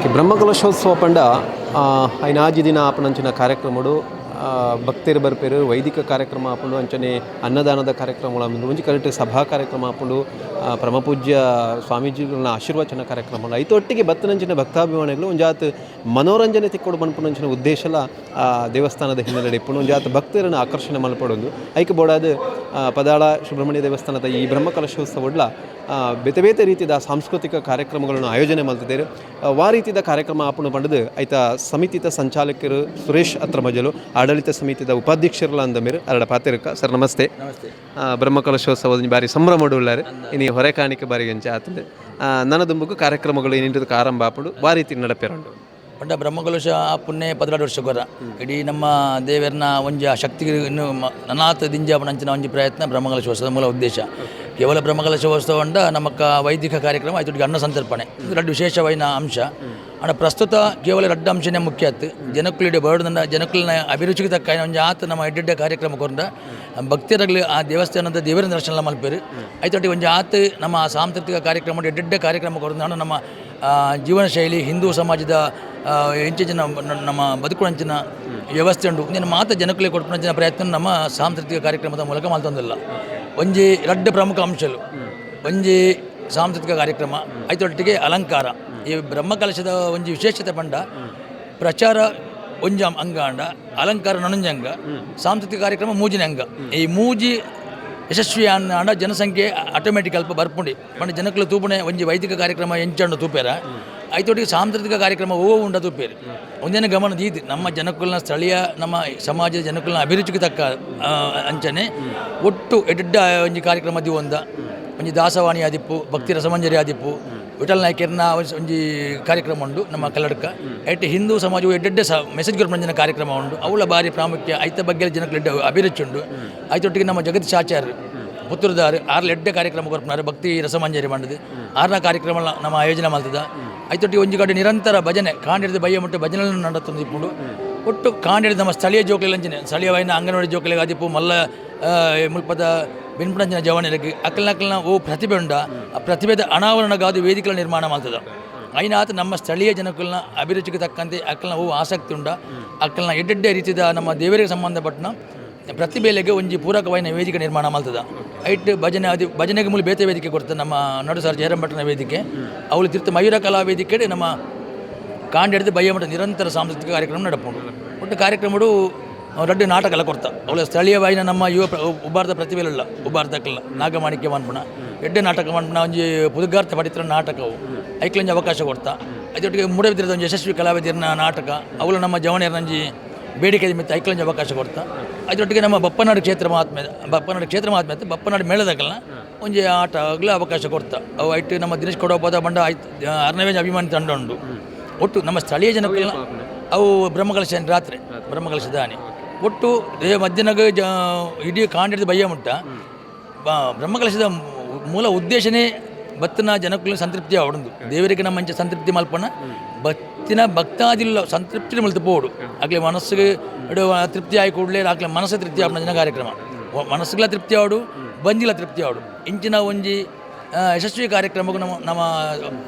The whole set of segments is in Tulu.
ಓಕೆ, ಬ್ರಹ್ಮಕಲಶೋತ್ಸವ ಪಂಡ ಐನಾಜಿ ದಿನ ಆಪುನಂಚಿನ ಕಾರ್ಯಕ್ರಮಡು ಭಕ್ತೆರ್ ಬರ್ಪೆರ್. ವೈದಿಕ ಕಾರ್ಯಕ್ರಮ ಆಪುಂಡು, ಅಂಚನೆ ಅನ್ನದಾನದ ಕಾರ್ಯಕ್ರಮಗಳ ಆಪುಂಡು, ಒಂಜಿ ಕಡೆಟ್ ಸಭಾ ಕಾರ್ಯಕ್ರಮ ಆಪುಂಡು, ಪರಮಪೂಜ್ಯ ಸ್ವಾಮೀಜಿಗಳನ್ನ ಆಶೀರ್ವಚನ ಕಾರ್ಯಕ್ರಮ. ಐತೊಟ್ಟಿಗೆ ಬತ್ತನಂಚಿನ ಭಕ್ತಾಭಿಮಾನಿಗಳು ಒಂಜಾತ್ ಮನೋರಂಜನೆ ತಿಕ್ಕೊಡು ಪನ್ಪುನಂಚಿನ ಉದ್ದೇಶಲ ದೇವಸ್ಥಾನದ ಹಿನ್ನೆಲೆ ಇಪ್ಪುಂಡು. ಒಂಜಾತ್ ಭಕ್ತರನ್ನು ಆಕರ್ಷಣೆ ಮಲ್ಪಡೊಂದು ಐಕ್ ಬೋಡಾದ್ ಪದಾಳ ಸುಬ್ರಹ್ಮಣ್ಯ ದೇವಸ್ಥಾನದ ಈ ಬ್ರಹ್ಮಕಲಶೋತ್ಸವಡ್ಲ ಬೇತೆ ಬೇತೆ ರೀತಿಯ ಸಾಂಸ್ಕೃತಿಕ ಕಾರ್ಯಕ್ರಮಗಳನ್ನು ಆಯೋಜನೆ ಮಲ್ತಿದ್ದೇರು. ವಾ ರೀತಿಯ ಕಾರ್ಯಕ್ರಮ ಆಪುಂಡು ಪಂಡದು ಐತ ಸಮಿತಿತ ಸಂಚಾಲಕರು ಸುರೇಶ್ ಅತ್ರಮಜಲು, ಆಡಳಿತ ಸಮಿತಿದ ಉಪಾಧ್ಯಕ್ಷರುಲ ಅಂದಮೇರು ಅರಡ ಪಾತೆರಕ. ಸರ್, ನಮಸ್ತೆ. ನಮಸ್ತೆ. ಬ್ರಹ್ಮಕಲಶೋತ್ಸವದ ಬಾರಿ ಸಂಭ್ರಮ ಉಳ್ಳಾರು. ಇನಿ ಹೊರೆ ಕಾಣಿಕೆ ಬಾರಿ ಗಂಚೆ ಆತಂದೆ ನನ ದುಂಬುಕು ಕಾರ್ಯಕ್ರಮಗಳು ಏನಿಂಟು ಆರಂಭ ಆಪುಂಡು, ವಾ ರೀತಿ ನಡಪೇರುಂಡು? ಪಂಡ ಬ್ರಹ್ಮಕಲಶ ಪುಣ್ಯ 12 ವರ್ಷ ಗೊರ ಇಡೀ ನಮ್ಮ ದೇವರನ ಒಂಜಿ ಆ ಶಕ್ತಿಗೆ ಇನ್ನು ನನಾತ್ ದಿಂಜಾಪುನಂಚಿನ ಒಂಜಿ ಪ್ರಯತ್ನ ಬ್ರಹ್ಮಕಲಶೋತ್ಸವದ ಮೂಲ ಉದ್ದೇಶ. ಕೇವಲ ಬ್ರಹ್ಮಕಲಶೋತ್ಸವ ಅಂಡ ನಮಕ್ಕ ವೈದಿಕ ಕಾರ್ಯಕ್ರಮ, ಆಯ್ತು, ಅನ್ನ ಸಂತರ್ಪಣೆ, ಇದು ರಡ್ಡು ವಿಶೇಷವಾಯಿನ ಅಂಶ. ಅಂಡ ಪ್ರಸ್ತುತ ಕೇವಲ ರಡ್ಡು ಅಂಶನೇ ಮುಖ್ಯ ಆತು. ಜನಕ್ಕುಲಿಡೆ ಬರಡ್ದಂಡ ಜನಕ್ಕುಲಿನ ಅಭಿರುಚಿಗೆ ತಕ್ಕ ಒಂಜಿ ಆತ ನಮ್ಮ ಎಡ್ಡೆಡ್ಡೆ ಕಾರ್ಯಕ್ರಮ ಕೊರಂಡ ಭಕ್ತರಲ್ಲಿ ಆ ದೇವಸ್ಥಾನದ ದೇವರ ದರ್ಶನ ಮಲ್ಪೇರು. ಆಯ್ತೊಟ್ಟಿಗೆ ಒಂಜಿ ಆತ ನಮ್ಮ ಸಾಂಸ್ಕೃತಿಕ ಕಾರ್ಯಕ್ರಮ, ಎಡ್ಡೆಡ್ಡೆ ಕಾರ್ಯಕ್ರಮ ಕೊರಂಡ ನಮ್ಮ ಜೀವನ ಶೈಲಿ, ಹಿಂದೂ ಸಮಾಜದ ಎಂಚಿನ ನಮ್ಮ ಬದುಕುವಂಚಿನ ವ್ಯವಸ್ಥೆ ಉಂಟು, ಇಂದಿನ ಮಾತ ಜನಕ್ಕುಲೆ ಕೊಡ್ಪುನಂಚಿನ ಪ್ರಯತ್ನ ನಮ್ಮ ಸಾಂಸ್ಕೃತಿಕ ಕಾರ್ಯಕ್ರಮದ ಮೂಲಕ ಮಲ್ತೊಂದಿಲ್ಲ. ಒಂಜಿ ರಡ್ಡು ಪ್ರಮುಖ ಅಂಶಲು, ಒಂಜಿ ಸಾಂಸ್ಕೃತಿಕ ಕಾರ್ಯಕ್ರಮ, ಐತೊಟ್ಟಿಗೆ ಅಲಂಕಾರ. ಈ ಬ್ರಹ್ಮಕಲಶದ ಒಂಜಿ ವಿಶೇಷತೆ ಪಂಡ ಪ್ರಚಾರ ಒಂಜಿ ಅಂಗ ಅಂಡ ಅಲಂಕಾರ ನನೊಂಜಿ ಅಂಗ, ಸಾಂಸ್ಕೃತಿಕ ಕಾರ್ಯಕ್ರಮ ಮೂಜಿನ ಅಂಗ. ಈ ಮೂಜಿ ಯಶಸ್ವಿ ಅಂಡ ಜನಸಂಖ್ಯೆ ಆಟೋಮೆಟಿಕ್ ಅಲ್ಪ ಬರ್ಪುಂಡಿ. ಪಂಡ ಜನಕ್ಕುಲು ತೂಪುಣೆ ಒಂಜಿ ವೈದಿಕ ಕಾರ್ಯಕ್ರಮ ಎಂಚಂಡು ತೂಪೇರ, ಐತೊಟ್ಟಿಗೆ ಸಾಂಸ್ಕೃತಿಕ ಕಾರ್ಯಕ್ರಮ ಓ ಉಂಡ ತೂಪೇರು. ಒಂದೇನ ಗಮನ ದೀದ್ ನಮ್ಮ ಜನಕ್ಕುಲ್ನ ಸ್ಥಳೀಯ ನಮ್ಮ ಸಮಾಜದ ಜನಕ್ಕುಲ್ನ ಅಭಿರುಚಿಗೆ ತಕ್ಕ ಅಂಚನೆ ಒಟ್ಟು ಎಡ್ಡ ಒಂಜಿ ಕಾರ್ಯಕ್ರಮ ದಿವೊಂದ. ಒಂಜಿ ದಾಸವಾಣಿ ಆದಿಪ್ಪು, ಭಕ್ತಿ ರಸಮಂಜರಿ ಆದಿಪ್ಪು, ವಿಠಲ್ ನಾಯ್ಕೆರ್ನ ಒಂಜಿ ಕಾರ್ಯಕ್ರಮ ಉಂಡು ನಮ್ಮ ಕಲ್ಲಡ್ಕ. ಐಟ್ ಹಿಂದೂ ಸಮಾಜವು ಎಡ್ಡೆಡ್ಡೆ ಸ ಮೆಸೇಜ್ ಕೊರ್ಪಂಚಿನ ಕಾರ್ಯಕ್ರಮ ಉಂಡು. ಅವುಲ ಬಾರಿ ಪ್ರಾಮುಖ್ಯ. ಐತ ಬಗ್ಗೆ ಜನಕ್ಕೆ ಎಡ್ಡೆ ಅಭಿರುಚಿ ಉಂಡು. ಐತೊಟ್ಟಿಗೆ ನಮ್ಮ ಜಗತ್ ಆಚಾರ್ಯ ಪುತ್ತೂರುದಾರ್ ಆರ್ಲ ಎಡ್ಡೆ ಕಾರ್ಯಕ್ರಮ ಕೊರ್ಪುನಾರು. ಭಕ್ತಿ ರಸಮಂಜರಿ ಮಂಡದು ಆರ್ನ ಕಾರ್ಯಕ್ರಮ ನಮ್ಮ ಆಯೋಜನೆ ಮಲ್ತದ. ಐತೊಟ್ಟಿಗೆ ಒಂಜಿ ಕಡೆ ನಿರಂತರ ಭಜನೆ, ಕಾಂಡಿಡ್ದು ಬಯ್ಯ ಮುಟ್ಟು ಭಜನೆ ನಡತೊಂದು ಇಪ್ಪುಂಡು. ಒಟ್ಟು ಕಾಂಡಿಡ್ದು ನಮ್ಮ ಸ್ಥಳೀಯ ಜೋಕ್ಲೆಲ್ ಅಂಚಿನೆ ಸ್ಥಳೀಯವಾಯಿನ ಅಂಗನವಾಡಿ ಜೋಕ್ಲೆಗ್ ಆದಿಪ್ಪು, ಮಲ್ಲ ಮುಲ್ಪದ ಬೆನ್ಪುನಂಚಿನ ಜವನೆಲೆಗ್ ಅಕಲ್ನ ಅಕಲ್ನ ಓ ಪ್ರತಿಭೆ ಉಂಡ ಆ ಪ್ರತಿಭೆದ ಅನಾವರಣಗಾದು ವೇದಿಕೆಗಳ ನಿರ್ಮಾಣ ಮಲ್ತದ. ಐನಾತ್ ನಮ್ಮ ಸ್ಥಳೀಯ ಜನಕ್ಕಲ್ನ ಅಭಿರುಚಿಗೆ ತಕ್ಕಂತೆ ಅಕ್ಕಲ್ನ ಓ ಆಸಕ್ತಿ ಉಂಡ ಅಕ್ಕಲ್ನ ಎಡ್ಡೆಡ್ಡೆ ರೀತಿಯ ನಮ್ಮ ದೇವರಿಗೆ ಸಂಬಂಧಪಟ್ಟನ ಪ್ರತಿಭೆಲೆಗೆ ಒಂಜಿ ಪೂರಕವಾಯಿನ ವೇದಿಕೆ ನಿರ್ಮಾಣ ಮಲ್ತದ. ಐಟ್ ಭಜನೆ ಅದು ಭಜನೆಗೆ ಮೂಲ ಬೇತೆ ವೇದಿಕೆ ಕೊಡ್ತದೆ, ನಮ್ಮ ನಡು ಸರ್ ಜಯರಾಮ್ ಭಟ್ನ ವೇದಿಕೆ. ಅವಳು ತಿರ್ತು ಮಯೂರ ಕಲಾ ವೇದಿಕೆ. ನಮ್ಮ ಕಾಂಡೆಡ್ದು ಬಯ್ಯಮಠ ನಿರಂತರ ಸಾಂಸ್ಕೃತಿಕ ಕಾರ್ಯಕ್ರಮ ನಡಪುಂಡು. ಒಟ್ಟು ಕಾರ್ಯಕ್ರಮಡು ರಡ್ಡು ನಾಟಕ ಎಲ್ಲ ಕೊರ್ತ. ಅವಳ ಸ್ಥಳೀಯವಾಯಿನ ನಮ್ಮ ಯುವ ಉಬಾರ್ದ ಪ್ರತಿಭೆಲುಲ್ಲ ಉಬಾರ್ದಕ್ಕಲ್ಲ ನಾಗಮಾಣಿಕ್ಯ ಮನ್ಪುಣ ಎಡ್ಡೆ ನಾಟಕ ಮನ್ಪುಣ ಒಂಜಿ ಪುದುಗಾರ್ಥ ಪಡಿತ್ರ ನಾಟಕವು ಐಕ್ಲೊಂಜಿ ಅವಕಾಶ ಕೊಡ್ತಾ. ಅದೊಟ್ಟಿಗೆ ಮೂಡಬಿದ್ರದ ಒಂಜಿ ಯಶಸ್ವಿ ಕಲಾವಿದರನ ನಾಟಕ, ಅವಳು ನಮ್ಮ ಜವಣಿಯರನಂಜಿ ಬೇಡಿಕೆ ನಿಮಿತ್ತ ಐಕ್ಲೊಂಜಿ ಅವಕಾಶ ಕೊಡ್ತಾ. ಅದರೊಟ್ಟಿಗೆ ನಮ್ಮ ಬಪ್ಪನಾಡು ಕ್ಷೇತ್ರ ಮಹಾತ್ಮೆ, ಬಪ್ಪನಾಡು ಕ್ಷೇತ್ರ ಮಹಾತ್ಮೆ ಅಂತ ಬಪ್ಪನಾಡು ಮೇಳದಾಗಲ್ಲ ಒಂಜಿ ಆಟ ಆಗಲ ಅವಕಾಶ ಕೊಡ್ತಾ. ಅವು ಐಟ್ ನಮ್ಮ ದಿನೇಶ್ ಕೊಡೋಪದ ಬಂಡ ಆಯ್ತು ಅರ್ನವೇಜ್ ಅಭಿಮಾನಿ ತಂಡ ಉಂಡು. ಒಟ್ಟು ನಮ್ಮ ಸ್ಥಳೀಯ ಜನಕ್ಕೆಲ್ಲ ಅವು ಬ್ರಹ್ಮಕಲಶ ರಾತ್ರಿ ಬ್ರಹ್ಮಕಲಶ ದಾನಿ ಒಟ್ಟು ಮಧ್ಯಾಹ್ನಗ ಜ ಇಡೀ ಕಾಂಡಿಡ್ದು ಬಯ್ಯ ಮುಟ್ಟ. ಬ್ರಹ್ಮಕಲಶದ ಮೂಲ ಉದ್ದೇಶನೇ ಬತ್ತಿನ ಜನಕ್ಕೂ ಸಂತೃಪ್ತಿ ಆವಡಂದು. ದೇವರಿಗೆ ನಮ್ಮ ಮಂಚ ಸಂತೃಪ್ತಿ ಮಲ್ಪನ, ಬತ್ತಿನ ಭಕ್ತಾದಿಲ್ಲ ಸಂತೃಪ್ತಿ ಮಲ್ತು ಪೋಡು. ಆಗ್ಲಿ ಮನಸ್ಸಿಗೆ ತೃಪ್ತಿ ಆಗಿ ಕೂಡಲೇ ಆಗ್ಲಿ ಮನಸ್ಸು ತೃಪ್ತಿ ಆಪುನ ಕಾರ್ಯಕ್ರಮ. ಮನಸ್ಸುಗಳ ತೃಪ್ತಿ ಆವಡು, ಬಂಜಿಲ ತೃಪ್ತಿ ಆವಡು. ಇಂಚಿನ ಒಂಜಿ ಯಶಸ್ವಿ ಕಾರ್ಯಕ್ರಮಕ್ಕೂ ನಮ್ಮ ನಮ್ಮ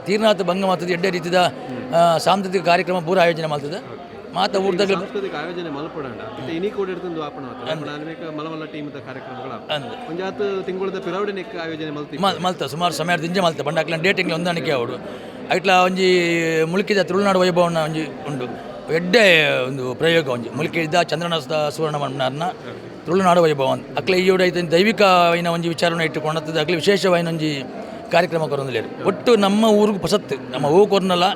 ತೀರ್ನಾಥ ಭಂಗ ಮಾತದ ಎಡ್ಡೆ ರೀತಿಯ ಸಾಂಸ್ಕೃತಿಕ ಕಾರ್ಯಕ್ರಮ ಪೂರ ಆಯೋಜನೆ ಮಾಡ್ತದೆ ಮಾತ ಊರ್ದಾಗ. ಸಾಂಸ್ಕೃತಿಕ ಆಯೋಜನೆ ಮಲ್ಪಡಂಡ ಇತ್ತೆ ಇನಿ ಕೂಡ ಇರ್ತಂದು ಆಪಣ ಅನೇಕ ಮಲ ಮಲ್ಲ ಟೀಮ್ದ ಕಾರ್ಯಕ್ರಮಗಳ ಅಂದ್. ಒಂಜಾತ್ ತಿಂಗಳದ ಪಿರವಡೆ ನೆಕ್ ಆಯೋಜನೆ ಮಲ್ತಿ. ಮಲ್ತ ಸುಮಾರು ಸಮಯ ದಿಂಜ ಮಲ್ತ. ಬಂಡ ಅಕ್ಲ ಡೇಟಿಂಗ್ ಹೊಂದಾಣಿಕೆ ಅವಡು. ಐಟ್ಲ ಒಂಜಿ ಮುಲ್ಕಿದ ತುಳುನಾಡು ವೈಭವನ ಒಂಜಿ ಉಂಡು. ಎಡ್ಡೆ ಒಂದು ಪ್ರಯೋಗ. ಒಂಜಿ ಮುಲ್ಕಿದ ಚಂದ್ರನ ಸುವರ್ಣ ಮಣ್ಣಾರ್ನ ತುಳುನಾಡು ವೈಭವ ಅಂತ ಅಕ್ಲೆ ಈ ಐತೆ. ದೈವಿಕ ಐನ ಒಂಜಿ ವಿಚಾರನ ಇಟ್ಟುಕೊಂಡದ್ದು ಅಕ್ಲೆ ವಿಶೇಷವಾಯಿನ ಒಂಜಿ ಕಾರ್ಯಕ್ರಮ ಕೊರೊಂದುಲ್ಲೆರ್. ಒಟ್ಟು ನಮ್ಮ ಊರುಗು ಪೊಸತ್ತು ನಮ್ಮ ಊ ಕೊರ್ನಲ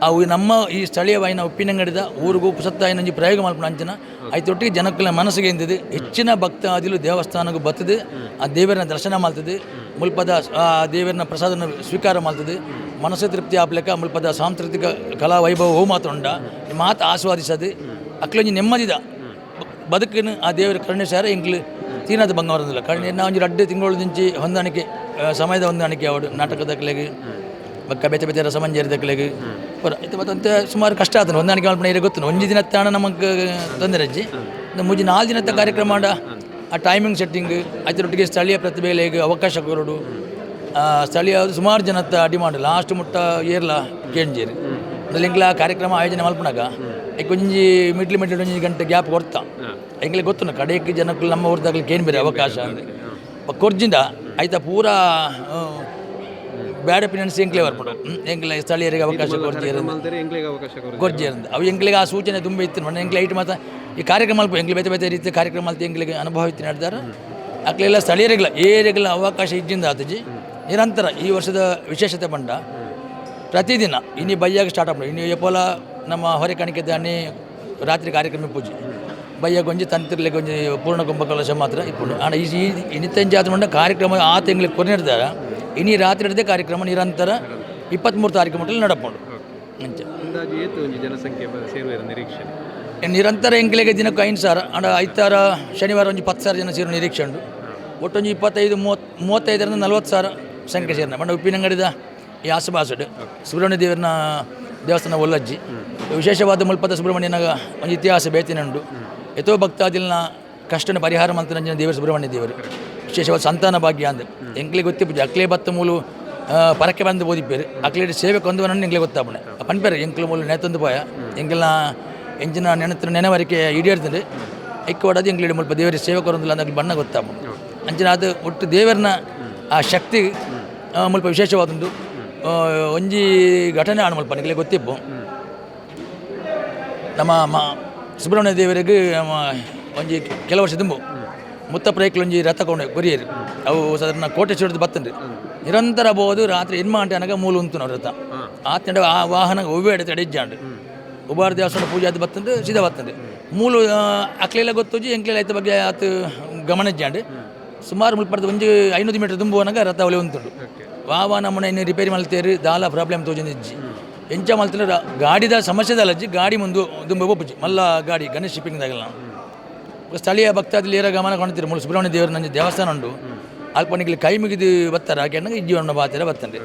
ಅವು ನಮ್ಮ ಈ ಸ್ಥಳೀಯವಾಯಿನ ಉಪ್ಪಿನಂಗಡಿದ ಊರುಗು ಪುಸತ್ತಾಯಿನ ಒಂಜಿ ಪ್ರಯೋಗ ಮಲ್ಪುನ ಅಂಚಿನ ಐತೊಟ್ಟಿಗೆ ಜನಕ್ಕಲ ಮನಸ್ಸಿಗೆ ಎಂದಿದೆ. ಹೆಚ್ಚಿನ ಭಕ್ತಾದಿಲು ದೇವಸ್ಥಾನಕ್ಕೆ ಬರ್ತದೆ, ಆ ದೇವರನ್ನ ದರ್ಶನ ಮಾಡ್ತದೆ, ಮುಲ್ಪದ ಆ ದೇವರನ್ನ ಪ್ರಸಾದನ ಸ್ವೀಕಾರ ಮಾಡ್ತದೆ. ಮನಸ್ಸು ತೃಪ್ತಿ ಆಪ್ಲೆಕ್ಕ ಮುಲ್ಪದ ಸಾಂಸ್ಕೃತಿಕ ಕಲಾ ವೈಭವ ಹೋ ಮಾತ್ರ ಉಂಡ ಮಾತು ಆಸ್ವಾದಿಸದು ಅಕ್ಲೊಂಜಿ ನೆಮ್ಮದಿದ ಬದುಕಿನ ಆ ದೇವರ ಕರುಣೆ ಸಾರ. ಎಂಕ್ಲು ತೀನಾದ ಭಂಗ ಬರೋದಿಲ್ಲ. ಕರುಣೆ ನಾವು ಒಂಜಿ ರಡ್ಡು ತಿಂಗಳು ದಿಂಚಿ ಹೊಂದಾಣಿಕೆ ಸಮಯದ ಹೊಂದಾಣಿಕೆ ಅವಡು ನಾಟಕದಕ್ಲೆಗ್ ಬೊಕ್ಕ ಬೇತೆ ಬೇತೆ ರಸಮಂಜರಿ ಪೂರ ಇತ್ತೆ ಮತ್ತಂತೆ ಸುಮಾರು ಕಷ್ಟ ಆತನ ಹೊಂದಾಣಿಕೆ ಮಲ್ಪುನ. ಇರೆ ಗೊತ್ತು, ಒಂಜಿ ದಿನ ತಾಣ ನಮಗ್ ತೊಂದರೆ ಅಜ್ಜಿ. ಮೂಜಿ ನಾಲ್ಕು ದಿನದ ಕಾರ್ಯಕ್ರಮ ಆಂಡ ಆ ಟೈಮಿಂಗ್ ಸೆಟ್ಟಿಂಗ್, ಅದರೊಟ್ಟಿಗೆ ಸ್ಥಳೀಯ ಪ್ರತಿಭೆಗಳಿಗೆ ಅವಕಾಶ ಕೊರಡು. ಸ್ಥಳೀಯ ಸುಮಾರು ಜನತ್ತ ಡಿಮಾಂಡ್ ಲಾಸ್ಟ್ ಮುಟ್ಟ ಏರ್ಲ ಕೇಂಜೇರು. ಎಂಕ್ಲ ಕಾರ್ಯಕ್ರಮ ಆಯೋಜನೆ ಮಲ್ಪುನಗ ಒಂಜಿ ಮಿಡ್ಲ್ ಮಿಡ್ಲ್ ಒಂಜಿ ಗಂಟೆ ಗ್ಯಾಪ್ ಕೊರ್ತ. ಎಂಕ್ಲೆ ಗೊತ್ತುಂಡು ಕಡೆಕ್ ಜನಕ್ಕುಲು ನಮ್ಮ ಊರ್ದಾಗಲಿ ಕೇನ್ ಬೇರೆ ಅವಕಾಶ ಅಂದ್. ಕೊರ್ಜಿಂದ ಐತ ಪೂರ ಬ್ಯಾಡ್ ಒಪಿನಿಯನ್ಸ್ ಎಂಕ್ಲೆ ಬರ್ಪುಂಡು. ಎಂಕ್ಲೆ ಸ್ಥಳೀಯರಿಗೆ ಅವಕಾಶ ಕೊರ್ಜಿ ಮಲ್ತೆರೆ ಎಂಕ್ಲೆಗ್ ಅವಕಾಶ ಕೊರ್ಜಿ. ಕೊರ್ಜಿ ಅವು ಎಂಕ್ಲೆಗ್ ಆ ಸೂಚನೆ ತುಂಬ ಇತ್ತು. ಮೊನ್ನೆ ಎಂಕ್ಲೆ ಐಟ್ ಮಾತ ಈ ಕಾರ್ಯಕ್ರಮ ಮಲ್ಪ ಎಂಕ್ಲೆ ಬೇತೆ ಬೇತೆ ರೀತಿಯ ಕಾರ್ಯಕ್ರಮ ಮಲ್ತು ಎಂಕ್ಲೆಗ್ ಅನುಭವ ಇತ್ತು ನಡೆದಾರ. ಅಕ್ಲೆಲ್ಲ ಸ್ಥಳೀಯರಿಗೆಲ್ಲ ಏರಿಗೆಲ್ಲ ಅವಕಾಶ ಇಜ್ಜಿಂದ ಆತಜಿ. ನಿರಂತರ ಈ ವರ್ಷದ ವಿಶೇಷತೆ ಪಂಡ ಪ್ರತಿದಿನ ಇನಿ ಬಯ್ಯಾಗ ಸ್ಟಾರ್ಟ್ ಆಪುಂಡು. ಇನಿ ಏಪೋಲ ನಮ್ಮ ಹೊರೆ ಕಾಣಿಕೆ ದಾನಿ ರಾತ್ರಿ ಕಾರ್ಯಕ್ರಮ ಪೂಜೆ ಬಯ್ಯಾಗ ಒಂಜಿ ತಂತಿರ್ಲೆಗ್ ಒಂಜಿ ಪೂರ್ಣ ಕುಂಭ ಕಲಶ ಮಾತ್ರ ಇಪ್ಪುಂಡು. ಆಂಡ ಈ ಇನಿತಂಜಿ ಆತ ಪಂಡ ಕಾರ್ಯಕ್ರಮ ಆ ತಿಂಗಳಿಗೆ ಕೊರಿನಿರ್ದಾರ. ಇನಿ ರಾತ್ರಿ ಹಿಡ್ದೆ ಕಾರ್ಯಕ್ರಮ ನಿರಂತರ 23 ತಾರೀಕು ಮುಟ್ಟಲು ನಡಪುಂಡು ಅಂಚ. ಅಂದಾಜು ಏತ್ ಒಂಜಿ ಜನಸಂಖ್ಯೆ ಸೇರುವೆರ್ ನಿರೀಕ್ಷೆ? ನಿರಂತರ ಎಂಕ್ಲೆಗೆ ದಿನಕ್ಕೆ 5,000. ಆಂಡ ಐತಾರ ಶನಿವಾರ ಒಂಜಿ 10,000 ಜನ ಸೇರುವ ನಿರೀಕ್ಷೆ ಉಂಟು. ಒಟ್ಟೊಂಜಿ 25 30 35ರಿಂದ 40,000 ಸಂಖ್ಯೆ ಸೇರಿನ. ಪಂಡ ಉಪ್ಪಿನಂಗಡಿದ ಈ ಆಸುಪಾಸುಡು ಸುಬ್ರಹ್ಮಣ್ಯ ದೇವರನ ದೇವಸ್ಥಾನ ಒಲ್ಲಜ್ಜಿ. ವಿಶೇಷವಾದ ಮುಲ್ಪದ ಸುಬ್ರಹ್ಮಣ್ಯನ ಒಂಜಿ ಇತಿಹಾಸ ಬೇತಿನ ಉಂಟು. ಎತೋ ಭಕ್ತಾದಿಲ್ನ ಕಷ್ಟನ ಪರಿಹಾರ ಮಲ್ತನಂಚಿನ ದೇವರು ಸುಬ್ರಹ್ಮಣ್ಯ ದೇವರು. ವಿಶೇಷವಾದ ಸಂತಾನ ಭಾಗ್ಯ ಅಂದ್ ಎಂಕ್ಲೆ ಗೊತ್ತಿಪ್ಪುಜಿ. ಅಕ್ಲೆ ಬತ್ತ ಮೂಲು ಪರಕೆ ಬಂದು ಓದಿಪ್ಪೇರು. ಅಕ್ಲೆ ಸೇವೆ ಕೊಂದುವನನ್ನು ಎಂಕ್ಲೆ ಗೊತ್ತಾಪುಣೆ ಪನ್ಪೇರು. ಎಂಕ್ಲು ಮೂಲು ನೇತೊಂದು ಪೋಯ ಎಂಕ್ಲೆನ ಎಂಚಿನ ನೆನತ್ರ ನೆನವರಿಕೆ ಈಡೇರ್ತದೆ. ಐಕ್ಕೋಡದು ಎಂಕ್ಲೆ ಮುಲ್ಪ ದೇವರ ಸೇವೆ ಕೊರೊಂದಿಲ್ಲ ಅಂದ್ ಬಣ್ಣ ಗೊತ್ತಾಪುಂಡು. ಅಂಚಿನ ಅದು ಒಟ್ಟು ದೇವರನ ಆ ಶಕ್ತಿ ಮುಲ್ಪ ವಿಶೇಷವಾದುಂಡು. ಒಂಜಿ ಘಟನೆ ಆಣ್ ಮುಲ್ಪ ನಿಕ್ಲೆ ಗೊತ್ತಿಪ್ಪು. ನಮ್ಮ ಸುಬ್ರಹ್ಮಣ್ಯ ದೇವರಿಗೆ ನಮ್ಮ ಒಂಜಿ ಕೆಲವು ವರ್ಷ ದುಂಬು ಮುತ್ತ ಒಂಜಿ ರಥ ಕೊಂಡು ಕೊರಿಯರು. ಅವು ಸಾಧಾರಣ ಕೋಟೇಶ್ವರದ ಬತ್ತಂಡ್ರಿ. ನಿರಂತರ ಬೋದು ರಾತ್ರಿ ಎನ್ಮ ಗಂಟೆ ಅನಗ ಮೂಲು ಉಂತುನ ರಥ ಆತಂಡ. ಆ ವಾಹನ ಒವ್ವೆ ಎಡೆ ತಡೆಜ್ಜಾಂಡ್. ಉಬಾರ ದೇವಸ್ಥಾನ ಪೂಜೆ ಅದು ಬತ್ತಂಡು ಸೀದಾ ಬತ್ತಂಡು ಮೂಲು. ಅಕ್ಲೆಲ್ಲ ಗೊತ್ತುಜಿ, ಎಂಕ್ಲೆಲ್ಲ ಐತ ಬಗ್ಗೆ ಆತು ಗಮನ ಇಜ್ಜಾಂಡ್. ಸುಮಾರು ಮುಲ್ಪರ್ದು ಒಂಜಿ 500 ಮೀಟರ್ ದುಂಬುವನಗ ರಥ ಅವಳೆ ಉಂತುಂಡು. ವಾ ನಮ್ಮನೆ ಇನ್ನು ರಿಪೇರಿ ಮಲ್ತೇರು ದಾಲ ಪ್ರಾಬ್ಲಮ್ ತೋಜೊಂದು ಇಜ್ಜಿ. ಎಂಚ ಮಲ್ತಿನ ಗಾಡಿದ ಸಮಸ್ಯೆ ಅಜ್ಜಿ. ಗಾಡಿ ಮುಂದು ದುಂಬು ಪೋಪುಜಿ. ಮಲ್ಲ ಗಾಡಿ ಗಣೇಶ್ ಶಿಪ್ಪಿಂಗ್ ದಾಗಲ್ಲ. ಸ್ಥಳೀಯ ಭಕ್ತಾದಿಲು ಏರ ಗಮನ ಕೊಡ್ತೀರಿ. ಮೂಲು ಸುಬ್ರಹ್ಮಣ್ಯ ದೇವರ ನಂಜಿ ದೇವಸ್ಥಾನ ಉಂಡು. ಅಲ್ಪ ನಿಕ್ಲೆ ಕೈ ಮುಗಿದು ಬತ್ತಾರೆ. ಆಕೆ ಇಜ್ಜಿ ಬಾತಿರ ಬತ್ತಂಡೆ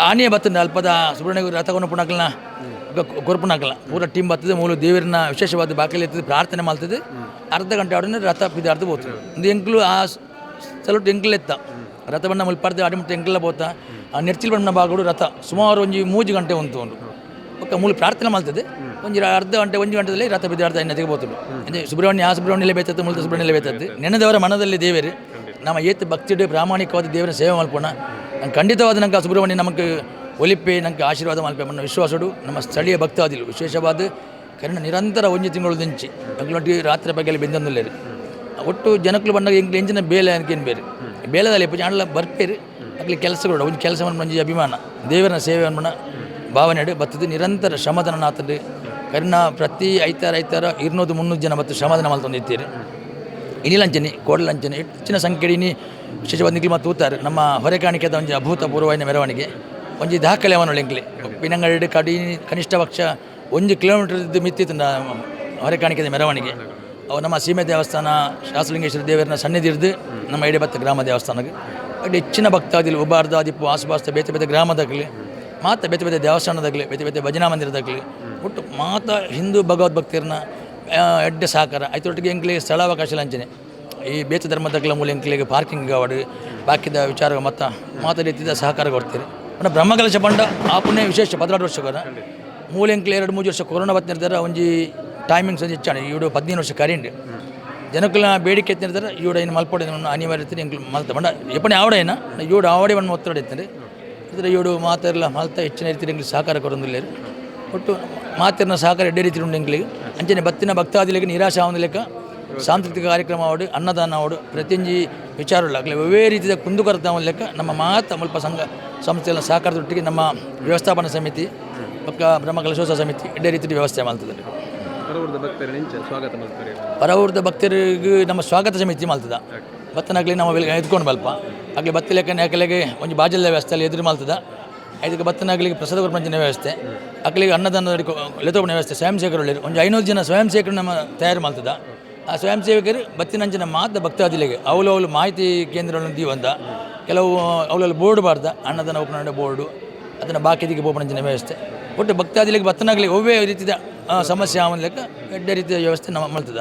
ಆನೆಯ ಬತ್ತಂಡೆ. ಅಲ್ಪದ ಸುಬ್ರಹ್ಮಣ್ಯ ರಥ ಕೊನಪುನಕಲ್ನ ಕೊರ್ಪುನಕಲ್ನ ಪೂರ ಟೀಮ್ ಬರ್ತದೆ. ಮೂಲು ದೇವರನ್ನ ವಿಶೇಷವಾದ ಬಾಕಲಿ ಎತ್ತದ ಪ್ರಾರ್ಥನೆ ಮಾಡ್ತದೆ. ಅರ್ಧ ಗಂಟೆ ಆಡನೆ ರಥ ಪಿದಾರ್ದು ಪೋತದೆ. ಒಂದು ಎಂಕ್ಲು ಆ ಸ್ಥಳಟ್ಟು ಎಂಕ್ಲು ಎತ್ತ ರಥ ಬಣ್ಣ ಮುಲ್ಪರ್ದು ಅಡಿಮುಟ್ಟ ಎಂಕ್ಲ ಪೋತ. ಆ ನೆರ್ಚಿಲ್ ಬಣ್ಣ ಬಾಗುಡು ರಥ ಸುಮಾರು ಒಂಜಿ 3 ಗಂಟೆ ಉಂತು ಉಂಡು. ಬೊಕ್ಕ ಮೂಲು ಪ್ರಾರ್ಥನೆ ಮಾಡ್ತದೆ. ಒಂಜಿ ಅರ್ಧ ಗಂಟೆ ಒಂಜಿ ಗಂಟೆದಲ್ಲಿ ರಥ ಬಿದ್ದಾಡ್ದ ಎನ್ನತಿಗೆ ಪೋತುಂಡು. ಅಂದ್ರೆ ಸುಬ್ರಹ್ಮಣ್ಯ ಆ ಸುಬ್ರಹ್ಮಣ್ಯಲೇ ಬೇತತ್ತು, ಮುಲ್ತ ಸುಬ್ರಹ್ಮಣ್ಯಲೇ ಬೇತತ್ತು. ನೆನೆದವರ ಮನದಲ್ಲಿ ದೇವರು. ನಮ್ಮ ಏತ್ ಭಕ್ತಿಡು ಪ್ರಾಮಾಣಿಕವಾದ ದೇವರ ಸೇವೆ ಮಲ್ಪೋಣ. ನಂಗೆ ಖಂಡಿತವಾದ ನಂಗೆ ಆ ಸುಬ್ರಹ್ಮಣ್ಯ ನಮಗೆ ಒಲಿಪೆ ನಂಗೆ ಆಶೀರ್ವಾದ ಮಲ್ಪೆ ಮನ್ನ ವಿಶ್ವಾಸಡು. ನಮ್ಮ ಸ್ಥಳೀಯ ಭಕ್ತಾದಿಲು ವಿಶೇಷವಾದ ಕನ್ನಡ ನಿರಂತರ ಒಂಜಿ ತಿಂಗಳು ದಿಂಚಿ ಎಂಕ್ಲೊಟ್ಟಿಗೆ ರಾತ್ರಿ ಪಗಲಿ ಬೆಂದೊಂದುಲ್ಲೇರು. ಒಟ್ಟು ಜನಕ್ಕಲು ಬಂದಾಗ ಎಂಕ್ಲು ಎಂಚಿನ ಬೇಲೆ ಅನ್ಕೇನು ಬೇರೆ ಬೇಲೆದಲ್ಲಿ ಪೂಜೆ ಆಂಡಲ ಬರ್ಪೇರು. ಅಕ್ಲಿ ಕೆಲಸಗಳು ಒಂಜಿ ಕೆಲಸ ಒಂಜಿ ಅಭಿಮಾನ ದೇವರ ಸೇವೆ ಅನ್ಮನ ಭಾವನೆ ಬತ್ತದು. ನಿರಂತರ ಶ್ರಮದಾನ ಆತಂಡು. ಕರಿನ ಪ್ರತಿ ಐತಾರ ಐತಾರ 200 300 ಜನ ಮತ್ತು ಶ್ರಮದಾನ ಮಲ್ತೊಂದು ಇತ್ತೀರಿ. ಇನಿಲಂಚನೆ ಕೋಡಲಂಚನೆ ಹೆಚ್ಚಿನ ಸಂಖ್ಯೆ ಇನಿ ವಿಶೇಷವಾದ ನಿಕ್ಲು ಮತ್ತು ತೂತಾರೆ. ನಮ್ಮ ಹೊರೆ ಕಾಣಿಕೆದ ಒಂಜಿ ಅಭೂತಪೂರ್ವವಾಯಿನ ಮೆರವಣಿಗೆ ಒಂಜಿ ದಾಖಲೆ ಅವನು ಎಂಕ್ಲೆ ಉಪ್ಪಿನಂಗಡಿ ಕಡಿ ಕನಿಷ್ಠ ಪಕ್ಷ 1 ಕಿಲೋಮೀಟರ್ ಮಿತ್ತಿತ್ತು ಹೊರೆ ಕಾಣಿಕೆದ ಮೆರವಣಿಗೆ. ಅವು ನಮ್ಮ ಸೀಮೆ ದೇವಸ್ಥಾನ ಶಾಸಲಿಂಗೇಶ್ವರ ದೇವರನ್ನ ಸನ್ನಿಧಿ ಹಿಡಿದು ನಮ್ಮ ಎಡೆಬತ್ತ ಗ್ರಾಮ ದೇವಸ್ಥಾನಕ್ಕೆ ಅಲ್ಲಿ ಹೆಚ್ಚಿನ ಭಕ್ತಾದಿಲು ಉಬಾರ್ದ ಆದಿಪ್ಪು ಆಸುಪಾಸ್ತ ಬೇತೆ ಬೇತೆ ಗ್ರಾಮದಾಗಲಿ ಮಾತ ಬೇತೆ ಬೇತೆ ದೇವಸ್ಥಾನದಾಗಲಿ ಬೇತೆ ಬೇತೆ ಭಜನಾ ಮಂದಿರದಾಗಲಿ ಒಟ್ಟು ಮಾತ ಹಿಂದೂ ಭಗವದ್ಭಕ್ತರನ್ನ ಎಡ್ಡೆ ಸಹಕಾರ. ಐತೊಟ್ಟಿಗೆ ಎಂಕ್ಲೆ ಸ್ಥಳಾವಕಾಶ ಲಂಚನೆ ಈ ಬೇತೆ ಧರ್ಮದಾಗಲ ಮೂಲ ಎಂಕ್ಲೆಗೆ ಪಾರ್ಕಿಂಗ್ ಆವಡ್ ಬಾಕಿದ ವಿಚಾರ ಮತ್ತ ಮಾತ ರೀತಿಯ ಸಹಕಾರ ಕೊಡ್ತೀರಿ. ಪಂಡ ಬ್ರಹ್ಮಕಲಶ ಪಂಡ ಆ ಪುಣ್ಯ ವಿಶೇಷ 16 ವರ್ಷಗಳ ಮೂಲ ಎಂಕ್ಲೆ 2-3 ವರ್ಷ ಕೊರೋನಾ ಬತ್ತಿರ್ತಾರೆ. ಒಂಜಿ ಟೈಮಿಂಗ್ಸ್ ಒಂಜಿ ಹೆಚ್ಚಾಣ ಇವರು 15 ವರ್ಷ ಕರಿಂಡ್ ಜನಕ್ಕುಲ ಬೇಡಿಕೆ ಎತ್ತಿರ್ತಾರೆ. ಇವರು ಏನು ಮಲ್ಪೊಡೆ ಅನಿವಾರ್ಯತೆ ಎಂಕ್ಲು ಮಲ್ತ ಪಂಡ ಎಪ್ಪನೆ ಆವಡ ಏನ ಇವರು ಆವಡೆ ಒಂದು ಒತ್ತಡ ಇತ್ತಾರೆ. ಇದ್ರ ಇವರು ಮಾತೆಲ್ಲ ಮಲ್ತ ಹೆಚ್ಚಿನ ರೀತಿ ಎಂಕ್ಲು ಸಹಕಾರ ಕೊರೊಂದುಲ್ಲೆರ್. ಒಟ್ಟು ಮಾತೆರ್ನ ಸಹಕಾರ ಎಡ್ಡೆ ರೀತಿ ಉಂಡು ಎಂಕ್ಲೆಗ್. ಅಂಚನೆ ಬತ್ತಿನ ಭಕ್ತಾದಿಲೆಗ್ ನಿರಾಶೆ ಆವಂದಿ ಲೆಕ್ಕ ಸಾಂಸ್ಕೃತಿಕ ಕಾರ್ಯಕ್ರಮ ಆವಡ್ ಅನ್ನದಾನ ಆವಡ್ ಪ್ರತಿಯೊಂಜಿ ವಿಚಾರ ಉಳ್ಳ ಅಕ್ಲೆ ಒವ್ವೇ ರೀತಿಯ ಕುಂದುಕೊರತೆ ಆವಂದಿ ಲೆಕ್ಕ ನಮ್ಮ ಮಾತ ಮುಲ್ಪ ಸಂಘ ಸಂಸ್ಥೆಗಳ ಸಹಕಾರದೊಟ್ಟಿಗೆ ನಮ್ಮ ವ್ಯವಸ್ಥಾಪನಾ ಸಮಿತಿ ಬೊಕ್ಕ ಬ್ರಹ್ಮ ಕಲಶೋತ್ಸವ ಸಮಿತಿ ಎಡ್ಡೆ ರೀತಿಯ ವ್ಯವಸ್ಥೆ ಮಲ್ತದೆ. ಪರವೂರ್ದ ಭಕ್ತರು ಎಂಚ ಸ್ವಾಗತ ಮಲ್ತಾರೆ? ಪರವೂರ್ದ ಭಕ್ತರಿಗೆ ನಮ್ಮ ಸ್ವಾಗತ ಸಮಿತಿ ಮಲ್ತದ. ಬತ್ತನಾಗ್ಲಿ ನಮ್ಮ ಎತ್ಕೊಂಡು ಬಲ್ಪ ಅಗ್ಲಿ ಬತ್ತಿ ಲೆಕ್ಕನೆ ಅಕಲೆಗೆ ಒಂಜಿ ಬಾಜಲ್ದ ವ್ಯವಸ್ಥೆ ಅಲ್ಲಿ ಎದುರು ಮಲ್ತದ. ಇದಕ್ಕೆ ಬತ್ತನಾಗ್ಲಿಕ್ಕೆ ಪ್ರಸಾದ ಕೊರ್ಪಂಚಿನ ವ್ಯವಸ್ಥೆ, ಅಕ್ಲಿಗೆ ಅನ್ನದಾನ ಲೆತೋಪಣ ವ್ಯವಸ್ಥೆ. ಸ್ವಯಂ ಸೇವಕರು ಒಂದು 500 ಜನ ಸ್ವಯಂ ಸೇವಕರು ನಮ್ಮ ತಯಾರು ಮಲ್ತದ. ಆ ಸ್ವಯಂ ಸೇವಕರು ಬತ್ತಿನಂಚಿನ ಮಾತ ಭಕ್ತಾದಿಲೆಗೆ ಅವಲು ಅವಲು ಮಾಹಿತಿ ಕೇಂದ್ರಗಳನ್ನು ದೀವಂತ ಕೆಲವು ಅವಲಲ್ಲಿ ಬೋರ್ಡ್ ಬಾರ್ದ ಅನ್ನದಾನ ಓಪನ್ ಬೋರ್ಡು ಅದನ್ನು ಬಾಕಿದಿಗೆ ಬೋಪಣಂಚಿನ ವ್ಯವಸ್ಥೆ. ಒಟ್ಟು ಭಕ್ತಾದಿಲೆಗೆ ಬತ್ತನಾಗಲಿ ಒವ್ವೇ ರೀತಿಯ ಸಮಸ್ಯೆ ಆವನ್ ಲೆಕ್ಕ ಎಡ್ಡೆ ರೀತಿಯ ವ್ಯವಸ್ಥೆ ನಮ್ಮ ಮಲ್ತದ.